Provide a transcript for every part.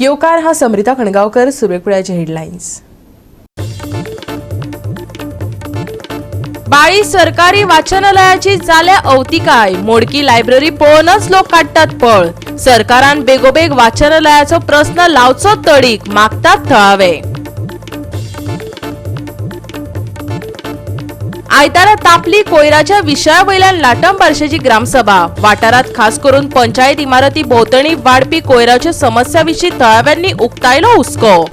येवकार. हा समरिता खणगावकर. सुरवेक हेडलायन्स. बाळी सरकारी वाचनालयाची जाल्या अवतिकाय. मोडकी लायब्ररी पळोवनच लोक काडटात पळ. सरकारान बेगोबेग वाचनालयाचो प्रस्न लावचो तडीक, मागतात थळावे. आयतारा तापली कोयराच्या विशया वयल्यान लाटंबार्शेची ग्रामसभा. वाठारात खास करून पंचायत इमारती भोंवतणी वाडपी कोयराच्या समस्या विशीं थळाव्यांनी उक्तायलो हुस्को.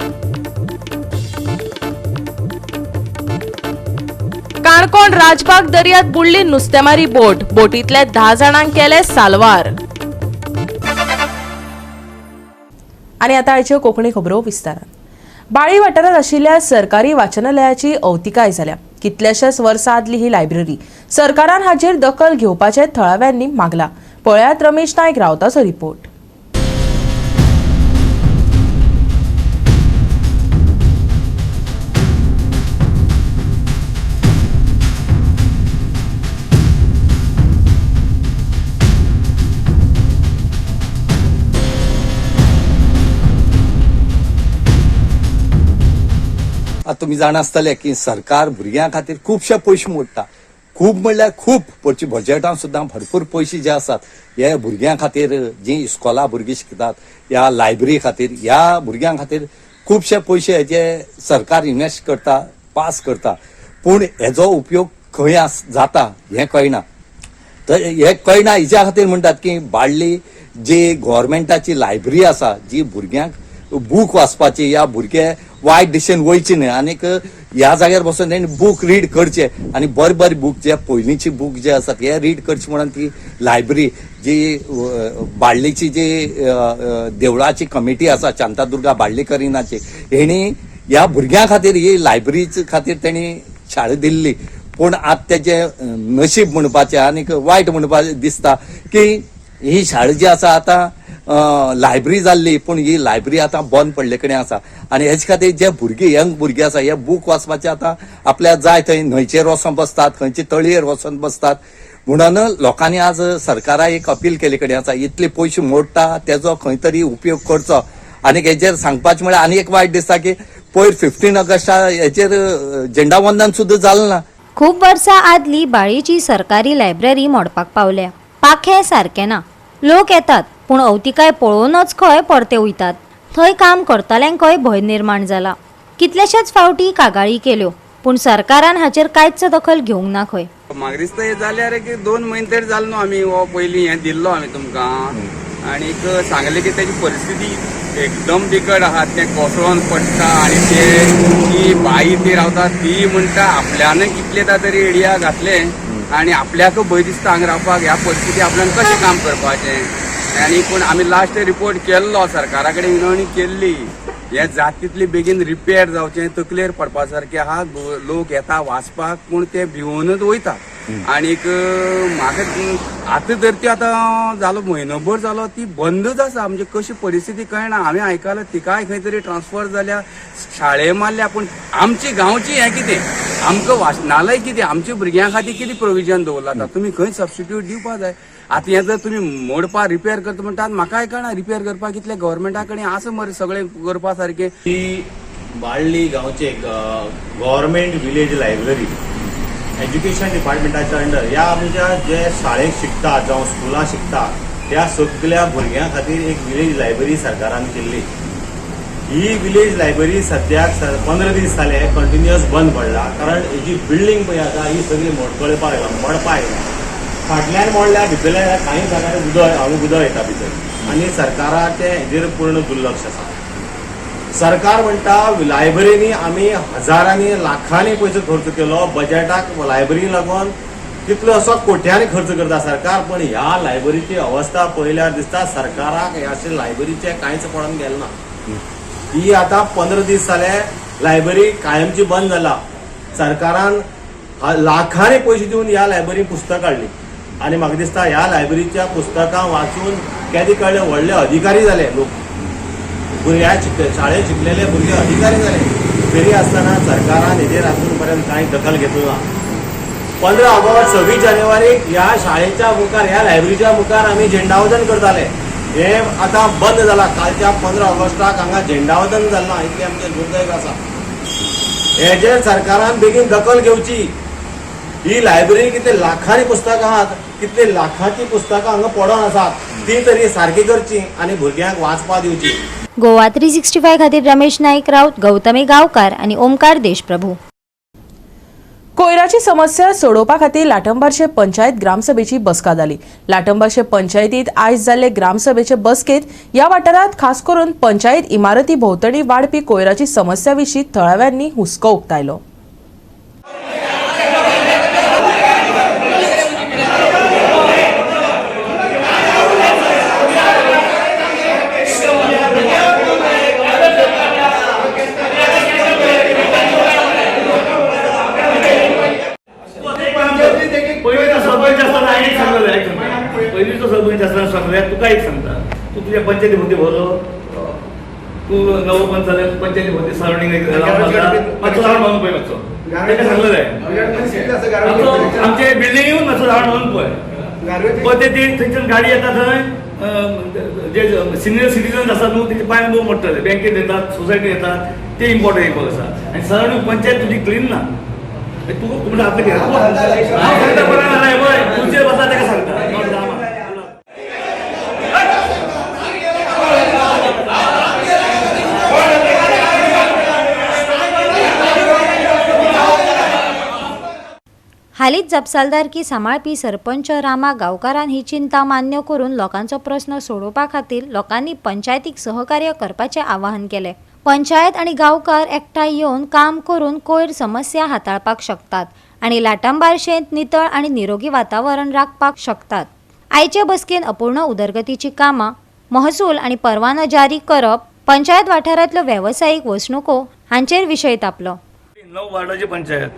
काणकोण राजबाग दर्यात बुडली नुस्तेमारी बोट. बोटीतल्या 10 जाणांक केले साल्वार. आणि आता आयच्यो कोंकणी खबरो विस्तारान. बाळी वाठारात आशिल्ल्या सरकारी वाचनालयाची अवतिकाय जाल्या. कितल्याशाच वर्सां आदली ही लायब्ररी. सरकारान हाचेर दखल घेवपाचें थळाव्यांनी मागला. पळयात रमेश नायक रावताचो रिपोर्ट. आतां तुमी जाणा आसतले की सरकार भुरग्यां खातीर खुबशे पयशे मोडटा. खूब म्हणल्यार खूब पयशे, बजेटान सुद्दां भरपूर पयशे जे आसात हे भुरग्यां खातीर, जी इस्कोला भुरगीं शिकतात ह्या लायब्ररी खातीर, ह्या भुरग्यां खातीर खुबशे पयशे जे सरकार इन्वेस्ट करता, पास करता. पूण हेजो उपयोग खंय आस जाता हें कळना. तर हे कळना हेच्या खातीर म्हणटात की बाळ्ळी जी गव्हर्मेंटाची लायब्ररी आसा, जी भुरग्यांक बूक वाचपाची, ह्या भुरगे वायट दिशेन वयचे न्हय आनीक ह्या जाग्यार बसून तेणी बूक रीड करचे आनी बरे बरे बूक जे पयलींचे बूक जे आसात हे रीड करचे म्हणून ती लायब्ररी जी बाळ्ळीची जी देवळाची कमिटी आसा, शांतादुर्गा बाळ्ळीकरिनाची, हेणी ह्या भुरग्यां खातीर ही लायब्ररीचे खातीर तेणी शाळा दिल्ली. पूण आतां तेजें नशीब म्हणपाचें आनीक वायट म्हणपाचें दिसता की ही शाळा जी आसा आतां लायब्ररी जाल्ली, पूण ही लायब्ररी आतां बंद पडले कडेन आसा. आनी हेजे खातीर जे भुरगे, यंग भुरगे आसा, हे बूक वाचपाचे आतां आपल्या जाय थंय न्हंयचेर वचोन बसतात, खंयचे तळयेर वचोन बसतात. म्हणून लोकांनी आज सरकाराक एक अपील केले कडेन आसा, इतले पयशे मोडटा तेजो खंय तरी उपयोग करचो. आनी हेजेर सांगपाचें म्हळ्यार आनी एक वायट दिसता की पयर 15 ऑगस्टा हेजेर झेंडावंदन सुद्दां जालें ना. खूब वर्सां आदली बाळीची सरकारी लायब्ररी मोडपाक पावल्या. पाखें सारकें ना. लोक येतात पूण अवतिकाय पळोवनच खंय परते वयतात. थंय काम करतल्यांकय भंय निर्माण जाला. कितलेशेच फावटी कागाळी केल्यो पूण सरकारान हाचेर कांयच दखल घेवंक ना खंय. म्हाका दिसता हें जाल्यार एक 2 म्हयने तरी जाले न्हू. आमी हो पयलीं हें दिल्लो आमी तुमकां आनीक सांगलें की तेजी परिस्थिती एकदम बिकट आहा, तें कोसळोन पडटा आनी ते ती बाई ती रावता ती म्हणटा आपल्यान कितले तरी एरिया घातले आनी आपल्याक भंय दिसता हांगा रावपाक. ह्या परिस्थिती आपल्यान कशें काम करपाचें? आनी पूण आमी लास्ट रिपोर्ट केल्लो, सरकारा कडेन विनवणी केल्ली, हें जात तितली बेगीन रिपेर जावचें. तकलेर पडपा सारकें आहा. लोक येता वाचपाक पूण ते भिवनच वयता. आनीक म्हाका आतां तर ती आतां जालो म्हयनोभर जालो ती बंदच आसा. म्हणजे कशी परिस्थिती कळना. आमी आयकलां तिकाय खंय तरी ट्रान्सफर जाल्या, शाळे मारल्या. पूण आमची गांवची हें कितें, आमकां वाचनालय कितें, आमच्या भुरग्यां खातीर कितें प्रोविजन दवरलां? आतां तुमी खंय सबस्टिट्यूट दिवपा जाय. आतां हें जर तुमी मोडपा रिपेर करता म्हणटात, म्हाकाय कळना रिपेर करपाक कितले गव्हर्मेंटा कडेन आसा मरे सगळें करपा सारकें. ही बाळ्ळी गांवची एक गव्हर्मेंट विलेज लायब्ररी एज्युकेशन डिपार्टमेंटाच्या अंडर. ह्या आमच्या जे शाळेक शिकता जावं स्कुलां शिकता त्या सगल्या भुरग्यां खातीर एक विलेज लायब्ररी सरकारान केल्ली. ही विलेज लायब्ररी सद्याक 15 दीस जाले कंटिन्युअस बंद पडला, कारण ही जी बिल्डींग पळय आसा ही सगळी मोडकळपा आयला, मोडपा आयला. फाटल्यान मोडल्या, भितरल्या कांय जाग्यार उदक, हांगा उदक येता भितर आनी सरकाराचें हेजेर पूर्ण दुर्लक्ष आसा. सरकार म्हणटा लायब्ररीनी आमी हजारांनी लाखांनी पयसो खर्च केलो, बजेटाक लायब्ररी लागून कितलो असो कोट्यांनी खर्च करता सरकार, पण ह्या लायब्ररीची अवस्था पळयल्यार दिसता सरकाराक ह्या अशे लायब्ररीचें कांयच पडोन गेलें ना. ही आतां 15 दीस जाले लायब्ररी कायमची बंद जाला. सरकारान लाखांनी पयशे दिवन ह्या लायब्ररी पुस्तकां हाडली आनी म्हाका दिसता ह्या लायब्ररीच्या पुस्तकां वाचून केदे कळ्ळे व्हडले अधिकारी जाले लोक, भुरग्या शाळेत शिकलेले भुरगे अधिकारी जाले. तरी आसतना सरकारान हेजेर आजून पर्यंत कांय दखल घेतली ना. 15 ऑगस्ट 26 जानेवारीक ह्या शाळेच्या मुखार, ह्या लायब्ररीच्या मुखार आमी झेंडावंदन करताले. हे आतां बंद जाला. कालच्या 15 ऑगस्टाक हांगा झेंडावंदन जालें, इतलें आमचें दुर्दैव आसा. हेजेर सरकारान बेगीन दखल घेवची. ही लायब्ररी कितले लाखांनी पुस्तकां आहात, कितले लाखांची पुस्तकां हांगा पडोन आसात, ती तरी सारकी करची आनी भुरग्यांक वाचपाक दिवची. गोवा 365 खातीर रमेश नाईक राऊत, गौतमी गांवकार आनी ओमकार देशप्रभू. कोयराची समस्या सोडोवपा खातीर लाटंबारशे पंचायत ग्रामसभेची बसका जाली. लाटंबारशे पंचायतीत आयज जाल्ले ग्रामसभेचे बसकेत ह्या वाठारांत खास करून पंचायत इमारती भोंवतणी वाडपी कोयराची समस्या विशीं थळाव्यांनी हुस्को उक्तायलो. पयलींचो सरपंच आसतना एक सांगलें, एक सांगता. पयलींचो सरपंच आसतना सांगलें तुका, एक सांगता, तूं तुज्या पंचायती भोवती भरलो, तूं नवो पंच जाले, पंचायती भोवती सरावंडींग मातसो रावंड मारून पळय मातसो. ताका सांगलें, मातसो आमचे बिल्डिंगून मातसो रावंड मारून पळय. पळय ते थंयच्यान गाडी येता थंय, जे सिनियर सिटीजन आसात न्हू, तेजे पांय भोव मोडटले. बँकेत येतात, सोसायटी येतात, ते इम्पॉर्टंट एक आसा. आनी सरावंडींग पंचायत तुजी क्लीन ना. तूं म्हणटा आपलें कितें? हांव सांगता बरें ना, पळय तुजेर बसा ताका सांगता. हालींच जापसालदारकी सांबाळपी सरपंच रामा गांवकारान ही चिंता मान्य करून लोकांचो प्रस्न सोडोवपा खातीर लोकांनी पंचायतीक सहकार्य करपाचें आवाहन केलें. पंचायत आनी गांवकार एकठांय येवन काम करून कोयर समस्या हाताळपाक शकतात आनी लाटांबारशेंत नितळ आनी निरोगी वातावरण राखपाक शकतात. आयचे बसकेन अपूर्ण उदरगतीची कामां, महसूल आनी परवानो जारी करप, पंचायत वाठारांतल्यो वेवसायीक वसणुको हांचेर विशय तापलो. 9 वार्डाची पंचायत,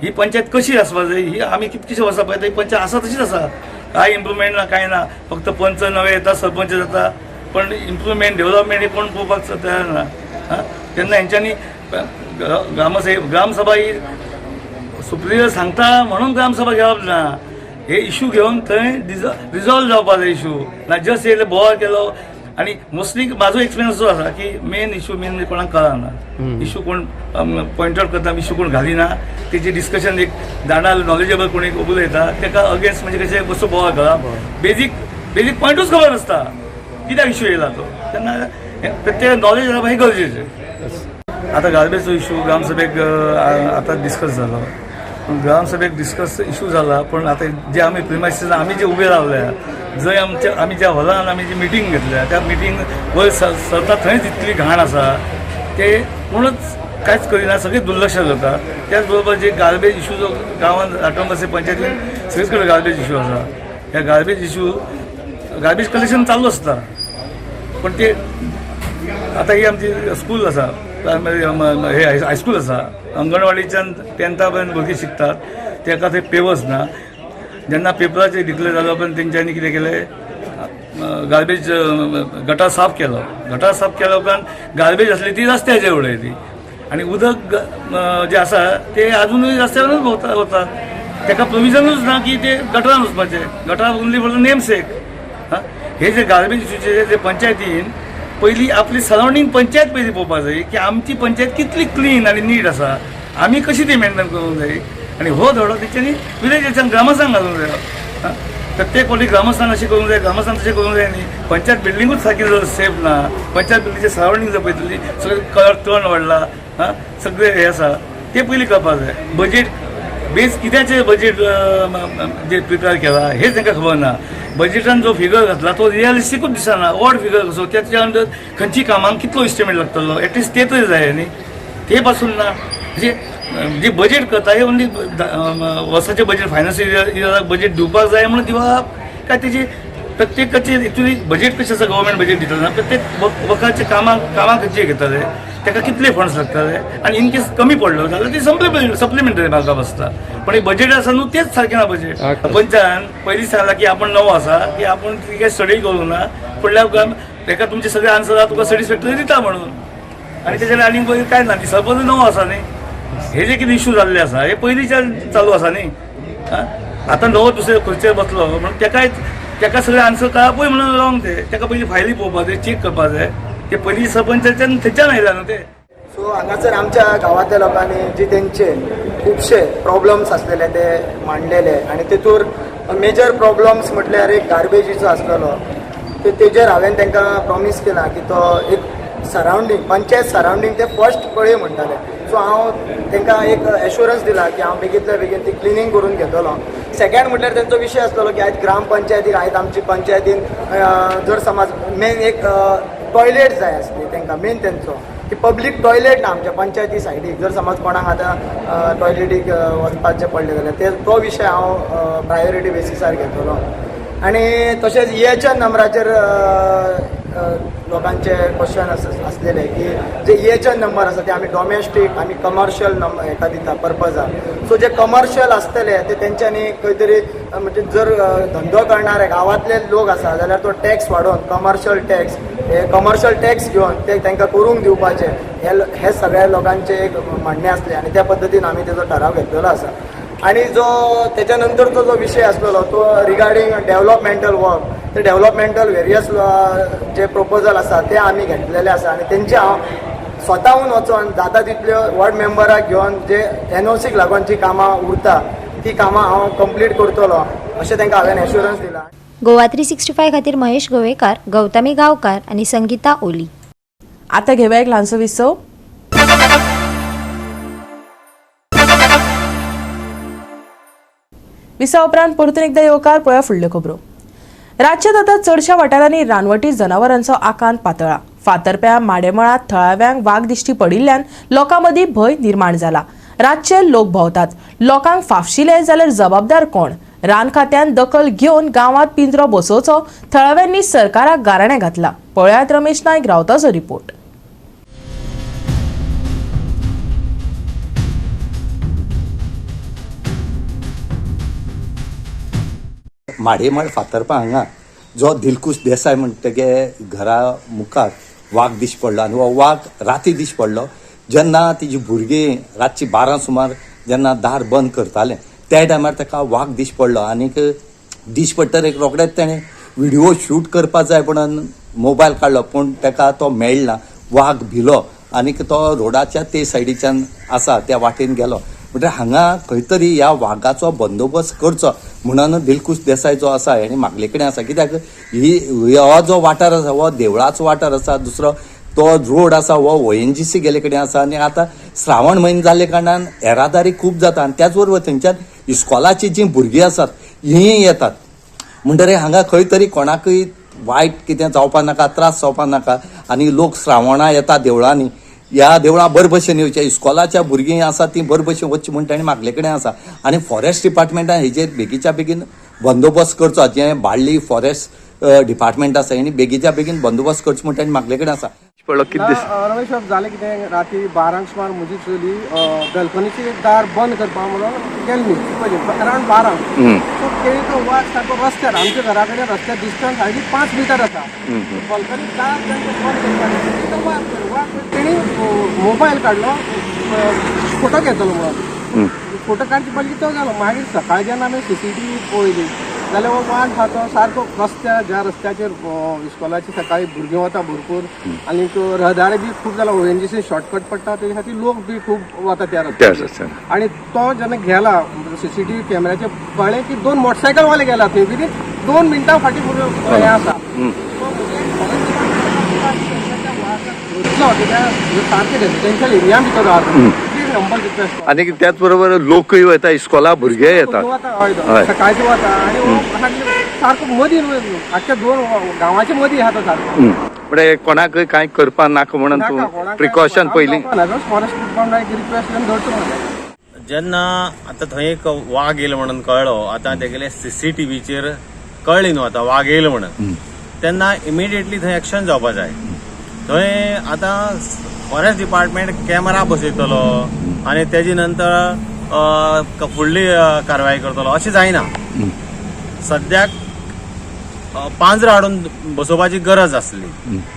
ही पंचायत कशी आसपा जाय? ही आमी कितकीशी वर्सां पळयता, ही पंचायत आसा तशीच आसा. कांय इम्प्रुवमेंट ना, कांय ना. फक्त पंच नवे येता, सरपंच जाता, पण इम्प्रुवमेंट डेव्हलपमेंट हे कोण पळोवपाक तयार ना. आं, तेन्ना हेंच्यांनी ग्रामसभा ही सुप्रियर सांगता म्हणून ग्रामसभा घेवप ना. हे इशू घेवन थंय रिजॉल्व जावपा जाय इशू ना. जस्ट येयले, बोवाळ केलो. आनी मोस्टली म्हाजो एक्सपिरियन्स असो आसा की मेन इशू मेन म्हणजे कोणाक कळना. इशू कोण पॉयंट आउट करता, इशू कोण घालिना. तेजी डिस्कशन एक जाणा नॉलेजेबल कोण एक उलयता, ताका अगेन्स्ट म्हणजे कशें बसो बोवाळ करप. बेजीक बेजीक पॉयंटूच खबर नासता कित्याक इशू येयला तो. तेन्ना प्रत्येक नॉलेज आसप हें गरजेचें. आतां गार्बेजचो इशू ग्रामसभेक आतां डिस्कस जालो, पूण ग्रामसभेक डिस्कस इशू जाला, पूण आतां जे आमी प्रिमायसीस आमी जे उबे रावल्या, जंय आमच्या आमी ज्या हॉलान आमी जी मिटींग घेतल्या, त्या मिटींग वयर सरता थंयच इतली घाण आसा, ते कोणूच कांयच करिना, सगळें दुर्लक्ष जाता. त्याच बरोबर जे गार्बेज इशू जो गांवांत लाटंबासे पंचायतीन सगळीच कडेन गार्बेज इशू आसा. ह्या गार्बेज इशू, गार्बेज कलेक्शन चालू आसता, पण ते आतां ही आमची स्कूल आसा, प्रायमरी हे हायस्कूल आसा, अंगणवाडीच्यान तेन्था पर्यंत भुरगीं शिकतात, ताका थंय पेवर्स ना. जेन्ना पेपराचेर डिक्लेर जालो उपरांत तेंच्यांनी कितें केलें, गार्बेज गटार साफ केलो. गटार साफ केल्या उपरांत गार्बेज आसली ती रस्त्याचेर उडयली आनी उदक जें आसा तें आजुनूय रस्त्यावरूच भोंवता वता. ताका प्रोविजनूच ना की ते गटरान वचपाचें. गटार ओन्ली फॉर नेम सेक. आं, हे जे गार्बेज इशूचे जे पंचायतीन पयली आपली सरावंडींग पंचायत पयली पळोवपाक जाय की आमची पंचायत कितली क्लीन आनी नीट आसा, आमी कशी ती मेंटेन करूंक जाय. आनी हो धडो तेंच्यांनी विलेजाच्यान ग्रामस्थांक घालूंक जाय. आं, प्रत्येक फावटी ग्रामस्थान अशें करूंक जाय, ग्रामस्थान तशें करूंक जाय न्ही. पंचायत बिल्डिंगूच सारकी जर सेफ ना, पंचायत बिल्डिंगचे सरावंडींग जर पळयतली, सगळें कलर तण वाडला, आं, सगळें हें आसा, तें पयलीं कळपाक जाय. बजेट बेज कित्याचें बजेट जे प्रिपेर केला हेच तांकां खबर ना. बजेटान जो फिगर घातला तो रियलिस्टिकूच दिसना, ऑड फिगर कसो. त्याच्या अंडर खंयची कामांक कितलो इस्टिमेट लागतलो एटलिस्ट ते तरी जाय न्ही, ते पासून ना. म्हणजे जे बजेट करता हे ओन्ली वर्साचें बजेट, फायनान्शियल इयराक बजेट दिवपाक जाय म्हणून दिवप काय तेजी प्रत्येकाचे एक्चुली बजेट कशें आसा, गव्हर्मेंट बजेट दितना प्रत्येक वखाचे कामाक कामां खंयचे घेतले, ताका कितले फंड्स लागतले आनी इन केस कमी पडलो जाल्यार ती सप्लिमेंटरी मागप आसता. पण हे बजेट आसा न्हू, तेच सारकें ना बजेट. पंचान पयलीं सांगलां की आपूण नवो आसा, की आपूण कितें स्टडी करूंक ना, फुडल्या ताका तुमचे सगळे आन्सर तुका सॅटिस्फॅक्टरी दिता म्हणून. आनी तेजेर आनीक पयलीं कांय ना, ती सरपंच नवो आसा न्ही. हे जे कितें इशू जाल्ले आसा हे पयलींच्यान चालू आसा न्ही. आं, आतां नवो दुसरे खुर्चेर बसलो म्हणून ताकाय ताका सगळें आन्सर कळपय म्हणून रॉंग ते. ताका पयलीं फायली पळोवपा जाय, चॅक करपा जाय. ते पयलीं सरपंचाच्यान थंयच्यान आयला न्हू ते. सो हांगासर आमच्या गांवांतल्या लोकांनी जी तेंचे खुबशे प्रॉब्लम्स आसलेले ते मांडलेले आनी तेतूर मेजर प्रॉब्लम्स म्हटल्यार एक गार्बेजीचो आसलेलो. ते तेजेर हांवें तांकां प्रॉमीस केला की तो एक सरावंडींग पंचायत सरावंडींग ते फर्स्ट पळय म्हणटाले. सो हांव तांकां एक एश्योरन्स दिला की हांव बेगींतल्या बेगीन ती क्लिनींग करून घेतलो. सेकंड म्हटल्यार तेंचो विशय आसलेलो की आयज ग्रामपंचायतीक आयज आमची पंचायतीन जर समज मेन एक टॉयलेट जाय आसली तांकां, मेन तेंचो की पब्लीक टॉयलेट ना आमच्या पंचायती सायडीक. जर समज कोणाक आतां टॉयलेटीक वचपाचें पडलें जाल्यार ते तो विशय हांव प्रायोरिटी बेसिसार घेतलो. आनी तशेंच EHN नंबराचेर लोकांचे क्वेश्चन आसलेले की जे EHN number आसा ते आमी डॉमेस्टीक आनी कमर्शियल नंबर हेका दिता पर्पजाक. सो जे कमर्शियल आसतले ते तेंच्यांनी खंय तरी म्हणजे जर धंदो करणारे गांवांतले लोक आसा जाल्यार तो टॅक्स वाडोवन कमर्शियल टॅक्स हे कमर्शियल टॅक्स घेवन ते तांकां करूंक दिवपाचे हे सगळ्या लोकांचे एक म्हणणें आसलें आनी त्या पद्दतीन आमी तेजो ठराव घेतलेलो आसा. आनी जो तेच्या नंतरचो जो विशय आसलेलो तो रिगार्डींग डेवलपमेंटल वर्क, ते डेवलपमेंटल वेरियस जे प्रपोजल आसा ते आमी घेतलेले आसा आनी तेंचे हांव स्वताहून वचोन जाता तितल्यो वॉर्ड मेंबराक घेवन जे एनओसीक लागून जी कामां उरता ती कामां हांव कंप्लीट करतलो अशें तांकां हांवें एश्योरन्स दिला. गोवा 365 खातीर महेश गोवेकार, गौतमी गांवकार आनी संगीता ओली. आता घेवया एक ल्हानसो विसव. विसा उपरांत परतून एकदा येवकार. पळया फुडल्यो खबरो. राज्यांत आतां चडशा वाठारांनी रानवटी जनावरांचो आकांत पातळा. फातर्प्या माडेमळांत थळाव्यांक वाग दिश्टी पडिल्ल्यान लोकां मदीं भंय निर्माण जाला. रातचे लोक भोंवतात, लोकांक फाफशिले जाल्यार जबाबदार कोण? रान खात्यान दखल घेवन गांवांत पिंजरो बसोवचो. थळाव्यांनी सरकाराक गाराणें घातलां. पळयात रमेश नायक रावताचो रिपोर्ट. माडेमळ फातर्पा हांगा जो दिलकुश देसाय म्हणटगे घरा मुखार वाग दिश पडलो आनी हो वाग राती दिश पडलो. जेन्ना तिजी भुरगीं रातची 12 सुमार जेन्ना दार बंद करताले त्या टायमार ताका वाग दिश पडलो आनीक दिश पडटर एक रोखडेच तेणें व्हिडिओ शूट करपा जाय म्हणून मोबायल काडलो, पूण ताका तो मेळना. वाग भिलो आनीक तो रोडाच्या ते सायडीच्यान आसा त्या वाटेन गेलो. म्हणटकीर हांगा खंय तरी ह्या वागाचो बंदोबस्त करचो म्हणून दिलकुश देसाय जो आसा हेणी मागले कडेन आसा. कित्याक ही हो जो वाठार आसा हो देवळाचो वाठार आसा, दुसरो तो रोड आसा हो ONGC गेले कडेन आसा आनी आतां श्रावण म्हयनो जाल्ले कारणान येरादारी खूब जाता आनी त्याच बरोबर थंयच्यान इस्कॉलाची जीं भुरगीं आसात हीं येतात. म्हणटकीर हांगा खंय तरी कोणाकूय वायट कितें जावपा नाका, त्रास जावपा नाका आनी लोक श्रावणा येता देवळांनी, ह्या देवळां बरे भशेन येवचें, इस्कॉलाच्या भुरगीं आसा तीं बरे भशेन वचचीं म्हूण ताणें मागले कडेन आसा. आनी फॉरेस्ट डिपार्टमेंटान हेजेर बेगीच्या बेगीन बंदोबस्त करचो, जें बाळ्ळी फॉरेस्ट डिपार्टमेंट आसा हेणी बेगीच्या बेगीन बंदोबस्त करचो म्हूण ताणें मागले कडेन आसा. पडलो कितें ना, रमेश बाब, जालें कितें, राती 12 सुमार म्हजी चली बॅल्कनीची दार बंद करपा म्हणून गेल्ली पयलीं अरावंड 12. सो तेणी तो वाग सारको रस्त्यार, आमच्या घरा कडेन रस्त्यार डिस्टन्स हार्डली 5 मिटर आसा. बॅल्कनी दार तांकां बंद करपाक तो वाग वाग तेणी मोबायल काडलो, फोटो घेतलो म्हणून. फोटो काडचे पयलीं तो गेलो. मागीर सकाळी जेन्ना आमी CCTV पळयली जाल्यार हो वाग आहा तो सारको रस्त्यार, ज्या रस्त्याचेर इस्कॉलाची सकाळी भुरगीं वता भरपूर आनीक रहदारी बी खूब जाला, ONGC shortcut पडटा, तेजे खातीर लोक बी खूब वता त्या रस्त्यार. आनी तो जेन्ना गेला CCTV कॅमेराचेर कळ्ळें की 2 मोटरसायकलवाले गेला थंय विदीन 2 मिनटां फाटीं हें आसा. कित्याक सारकें रेजिडेन्शियल एरिया भितर आहा. आनी त्याच बरोबर लोकूय वता, इस्कॉला भुरगे येतात, सकाळचे वता आनी सारको मदीं आख्ख्या 2 गांवाच्या मदीं आहा तो सारको. म्हणजे कोणाकय कांय करपा नाका म्हणून तूं प्रिकॉशन पयलीं फॉरेस्ट डिपार्टमेंट रिक्वेस्ट धरतो म्हणून. जेन्ना आतां थंय एक वाग येयलो म्हणून कळ्ळो, आतां तेगेले CCTVचेर कळ्ळी न्हू आतां वाग येयलो म्हणून, तेन्ना इमिडिएटली थंय एक्शन जावपा जाय. थंय आतां फॉरेस्ट डिपार्टमेंट कॅमेरा बसयतलो आनी तेजे नंतर फुडली कारवाय करतलो अशें जायना. सद्याक पांजरा हाडून बसोवपाची गरज आसली.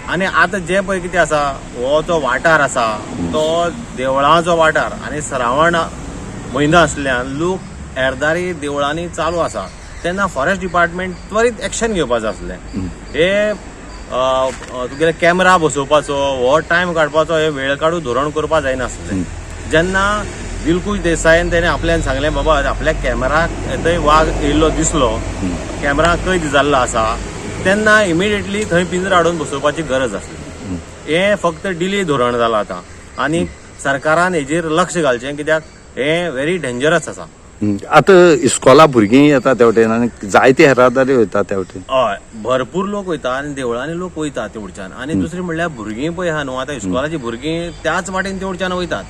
आनी आतां जे पळय कितें आसा, हो जो वाठार आसा तो देवळाचो वाठार आनी श्रावण म्हयनो आसल्यान लोक येरादारी देवळांनी चालू आसा. तेन्ना फॉरेस्ट डिपार्टमेंट त्वरीत एक्शन घेवपाचो आसलें. हे तुगेले कॅमेरा बसोवपाचो हो टायम काडपाचो हे वेळ काडू धोरण करपा जायनासलें. जेन्ना दिलकुश देसायन तेणे आपल्यान सांगलें बाबा आपल्या कॅमेराक थंय वाग येयल्लो दिसलो, कॅमेरा कैद जाल्लो आसा, तेन्ना इमिडिएटली थंय पिंजरा हाडून बसोवपाची गरज आसली. हें फक्त डिले धोरण जालां आतां आनी सरकारान हेजेर लक्ष घालचें, कित्याक हें व्हेरी डेंजरस आसा. आतां इस्कोला भुरगीं येता त्या वटेन आनी जायते येरादारी वयता त्या वटेन. हय, भरपूर लोक वयता आनी देवळांनी लोक वयता तेवडच्यान. आनी दुसरें म्हणल्यार भुरगीं पळय आहा न्हू, आतां इस्कोलाची भुरगीं त्याच वाटेन तेवडच्यान वयतात,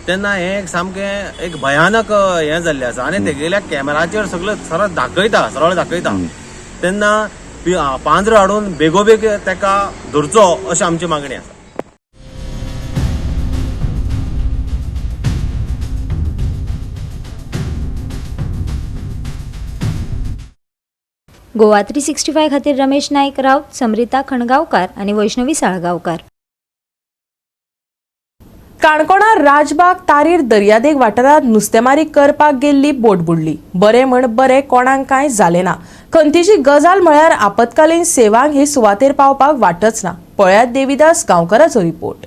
तेन्ना हें एक सामकें एक भयानक हें जाल्लें आसा. आनी तेगेल्या कॅमेराचेर सगळें सरळ दाखयता, सरळ दाखयता, तेन्ना पांजरो हाडून बेगोबेग तेका धरचो अशें आमची मागणी आसा. गोवा 365 खातीर रमेश नायक राऊत, समरिता खणगांवकार आनी वैष्णवी साळगांवकार. काणकोणा राजबाग तारीर दर्यादेग वाठारांत नुस्तेमारी करपाक गेल्ली बोट बुडली. बरें म्हण बरें कोणाक कांय जालें ना. खंतीची गजाल म्हळ्यार आपत्कालीन सेवांक हे सुवातेर पावपाक वाटच ना. पळयात देविदास गांवकाराचो रिपोर्ट.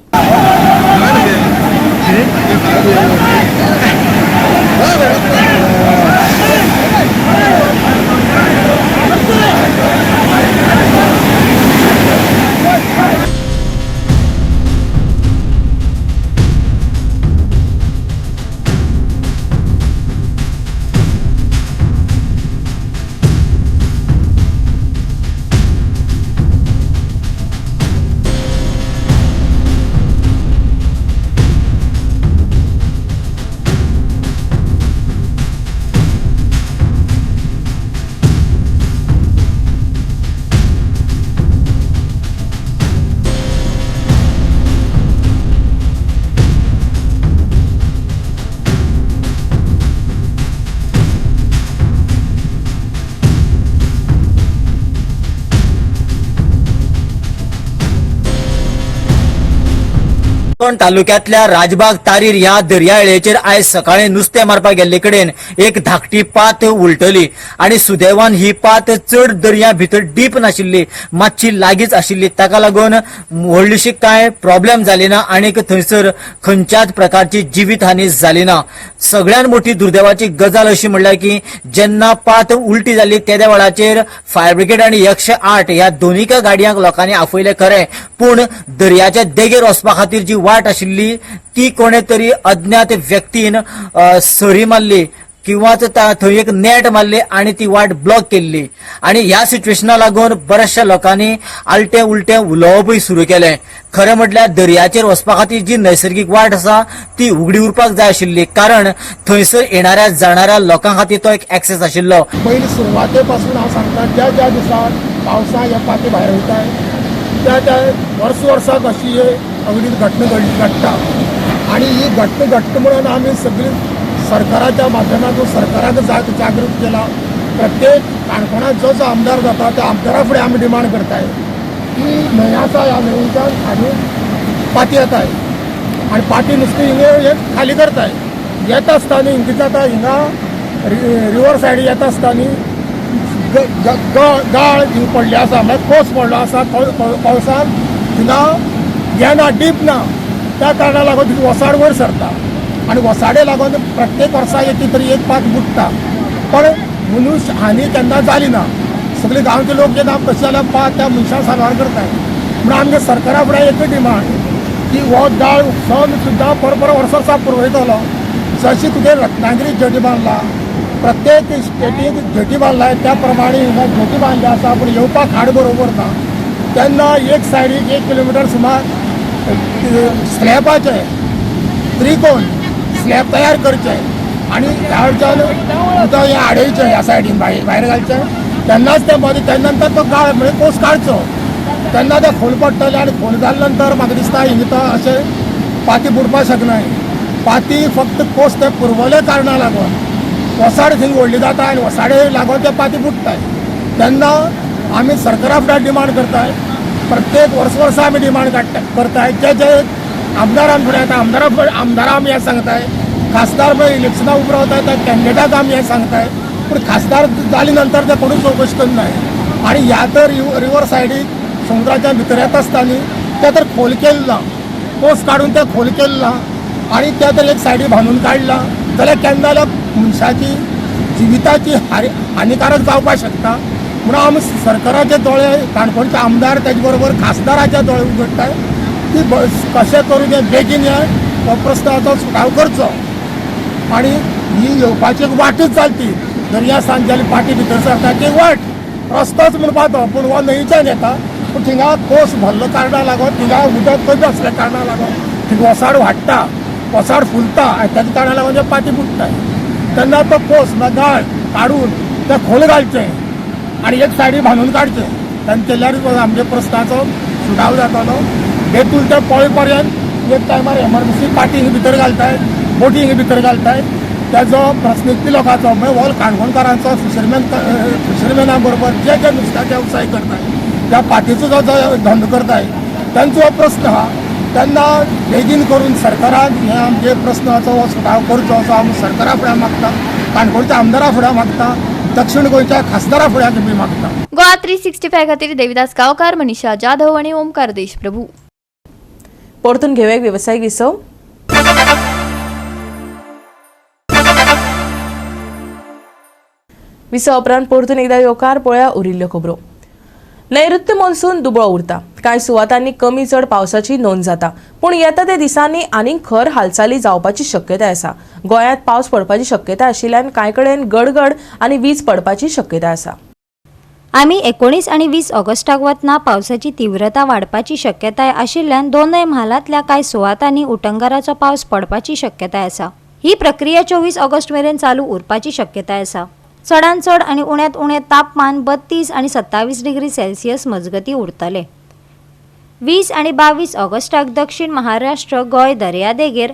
काणकोण तालुक्यांतल्या राजबाग तारीर ह्या दर्यावेळेचेर आयज सकाळी नुस्तें मारपाक गेल्ले कडेन एक धाकटी पात उलटली आनी सुदैवान ही पात चड दर्या भितर डीप नाशिल्ली, मातशी लागींच आशिल्ली. ताका लागून व्हडलीशी कांय प्रॉब्लेम जाली ना आनी थंयसर खंयच्याच प्रकारची जिवीत हानी जाली ना. सगळ्यात मोठी दुर्दैवाची गजाल अशी म्हणल्यार की जेन्ना पात उलटी जाली तेद्या वेळाचेर फायर ब्रिगेड आनी 108 ह्या दोनीय गाडयांक लोकांनी आपयले खरें, पूण दर्याच्या देगेर वचपा खातीर जी वाट आशिल्ली ती कोणे तरी अज्ञात व्यक्तीन सरी मारली किंवा थंय एक नेट मारली आनी ती वाट ब्लॉक केल्ली. आनी ह्या सिच्युएशना लागून बऱ्याचशा लोकांनी आलटें उलटें उलोवपूय सुरू केलें. खरें म्हटल्यार दर्याचेर वचपा खातीर जी नैसर्गीक वाट आसा ती उगडी उरपाक जाय आशिल्ली, कारण थंयसर येणाऱ्या जाणाऱ्या लोकां खातीर तो एक एक्सेस आशिल्लो. पयलीं सुरवाते पासून हांव सांगता, ज्या ज्या दिसा पावसा ह्या पाती भायर वयताय त्या त्या वर्स वर्साक अशी अगडीत घटना घडटा आनी ही घटना घडटा म्हणून आमी सगळी सरकाराच्या माध्यमातून सरकाराक जागृत केला. प्रत्येक काणकोणांत जो जो आमदार जाता त्या आमदारा फुडें आमी डिमांड करताय की न्हंय आसा, ह्या न्हंयच्यान हाडून पाती येताय आनी पाती नुस्तें हिंगा हे खाली करताय. येता आसतना हिंगा जाता, हिंगा रिवर सायड येता आसतना गाळ हिंगा पडली आसा, म्हळ्यार कोस पडलो आसा. पावसान हिंगा येना, डीप ना, त्या कारणाक लागून वसाड वयर सरता आनी वसाडे लागून प्रत्येक वर्सा एक तरी एक पात बुडटा, पण मनुष्य हानी केन्ना जाली ना. सगळे गांवचे लोक जेन्ना कशें जाल्यार पात त्या मनशां साबार करताय. म्हणून आमगे सरकारा फुडें एक डिमांड की हो गाळ उपसोन सुद्दां परपर वर्सा वर्सा पुरवयतलो. जशी तुगे रत्नागिरी जेटी बांदला, प्रत्येक स्टेटीक जेटी बांदला त्या प्रमाणे हिंगा जेटी बांदली आसा, पूण येवपाक खाड बरोबर ना. तेन्ना एक सायडीक 1 किलोमिटर सुमार स्लॅबाचे त्रिकोण स्लॅब तयार करचे आनी ह्या वटच्यान उदक हें आडयचें, ह्या सायडीन भायर घालचें, तेन्नाच तें मदीं तेन्ना नंतर तो गाळ म्हणजे कोस काडचो, तेन्ना तें खोल पडटलें आनी खोल जाले नंतर म्हाका दिसता हिंगा तो अशें पाती बुडपाक शकनाय. पाती फक्त कोस ते पुरवले कारणा लागून वसाड थंय व्हडली जाता आनी वसाडे लागून ते पाती बुडटाय. तेन्ना आमी सरकारा फुडें डिमांड करताय, प्रत्येक वर्स वर्सा आमी डिमांड काडटा करताय. जे जे आमदारान फुडें येता आमदारा आमी हें सांगताय, खासदार पळय इलेक्शनाक उबो रावता त्या कॅन्डिडेटाक आमी हें सांगताय पूण खासदार जाले नंतर ते कोणूच चवकशी करनाय. आनी ह्या तर रिवर सायडीक समुद्राच्या भितर येता आसतना न्ही ते तर खोल केलें ना, कोस काडून ते खोल केलें ना आनी ते तर एक सायडी बांदून काडलां जाल्यार केन्ना जाल्यार मनशाची जिविताची हानिकारक जावपाक शकता. म्हणून आमी सरकाराचे दोळे, काणकोणचे आमदार तेजे बरोबर खासदाराचे दोळे उगडटाय की कशें करून हे बेगीन हे हो प्रस्नाचो सुटाव करचो. आनी ही येवपाची एक वाटच जाली ती दर्या सान जाली पाटी भितर सरता ती वाट रस्तोच म्हणपा तो, पूण हो न्हंयच्यान येता. पूण थिंगा कोस भरलो कारणां लागून थिंगा उदक कमी आसल्या कारणां लागून थिंगा वसाड वाडटा, वसाड फुलता आनी तेज्या कारणां लागून ते पाटी बुडटाय. तेन्ना तो कोस ना गाळ काडून ते खोल घालचें आनी एक सायडी बांदून काडचें, तेन्ना केल्यार आमच्या प्रस्नाचो सुटाव जातलो. बेतूल ते पोळे पर्यंत एक टायमार एमरजन्सी पाटी हिंगा भितर घालताय, बोटी हिंगा भितर घालताय. तेजो प्रस्न इतले लोकांचो म्हणजे ऑल काणकोणकारांचो फिशरमॅना बरोबर जे जे नुस्त्याचे वेवसाय करताय, त्या पाटीचो जो धंदो करताय तांचो हो प्रस्न आहा. तेन्ना बेगीन करून सरकारान हे आमचे प्रस्नाचो हो सुटाव करचो असो आमी सरकारा फुडें मागता, काणकोणच्या आमदारा फुडें मागता, दक्षिण गोंयच्या खासदारा फुडें बी मागता. गोवा 365 खातीर देविदास गांवकार, मनीषा जाधव आणि ओमकार देशप्रभू. परतून घेवया एक वेवसायीक विसव. विसव उपरांत परतून एकदा येवकार. पळया उरिल्ल्यो खबरो. नैऋत्य मॉन्सून दुबळो उरता. कांय सुवातांनी कमी चड पावसाची नोंद जाता, पूण येता त्या दिसांनी आनीक खर हालचाली जावपाची शक्यताय आसा. गोंयांत पावस पडपाची शक्यताय आशिल्ल्यान कांय कडेन गडगड आनी वीज पडपाची शक्यताय आसा. आमी 19 आनी 20 ऑगस्टाक वतना पावसाची तीव्रता वाडपाची शक्यताय आशिल्ल्यान दोनय म्हालांतल्या कांय सुवातांनी उटंगाराचो पावस पडपाची शक्यताय आसा. ही प्रक्रिया 24 ऑगस्ट मेरेन चालू उरपाची शक्यताय आसा. चडांत चड आनी उण्यांत उणें तापमान 32 आनी 27 डिग्री सेल्सियस मजगतीं उरतलें. 20 आनी 22 ऑगस्टाक दक्षिण महाराष्ट्र गोंय दर्यादेगेर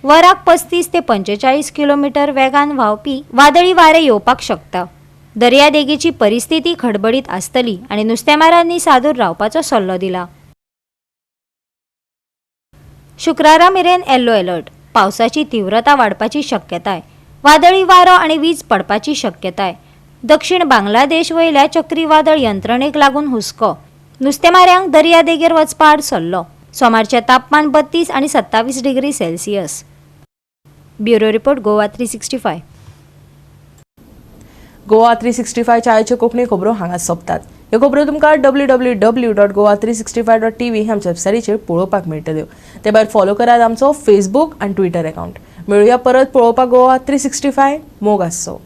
वराक 35 ते 45 किलोमीटर वेगान व्हांवपी वादळी वारें येवपाक शकता. दर्यादेगेची परिस्थिती खडबडीत आसतली आनी नुस्तेमारांनी सादूर रावपाचो सल्लो दिला. शुक्रारा मेरेन येल्लो अलर्ट. पावसाची तीव्रता वाडपाची शक्यताय. वादळी वारो आनी वीज पडपाची शक्यताय. दक्षिण बांगलादेश वयल्या चक्रीवादळ यंत्रणेक लागून हुस्को. नुस्तेमाऱ्यांक दर्यादेगेर वचपा आड सल्लो. सोमारचें तापमान 32 आनी 27 degree Celsius. Bureau report, Goa 365. Goa 365 आयच्यो कोंकणी खबरो हांगा सोंपतात. ह्यो खबरो तुमकां www.goa365.tv ह्या आमच्या वेबसायटीचेर पळोवपाक मेळटल्यो. ते भायर फॉलो करात आमचो फेसबूक आनी ट्विटर अकावंट. मेळुया परत पळोवपाक गोवा 365. मोग आसचो.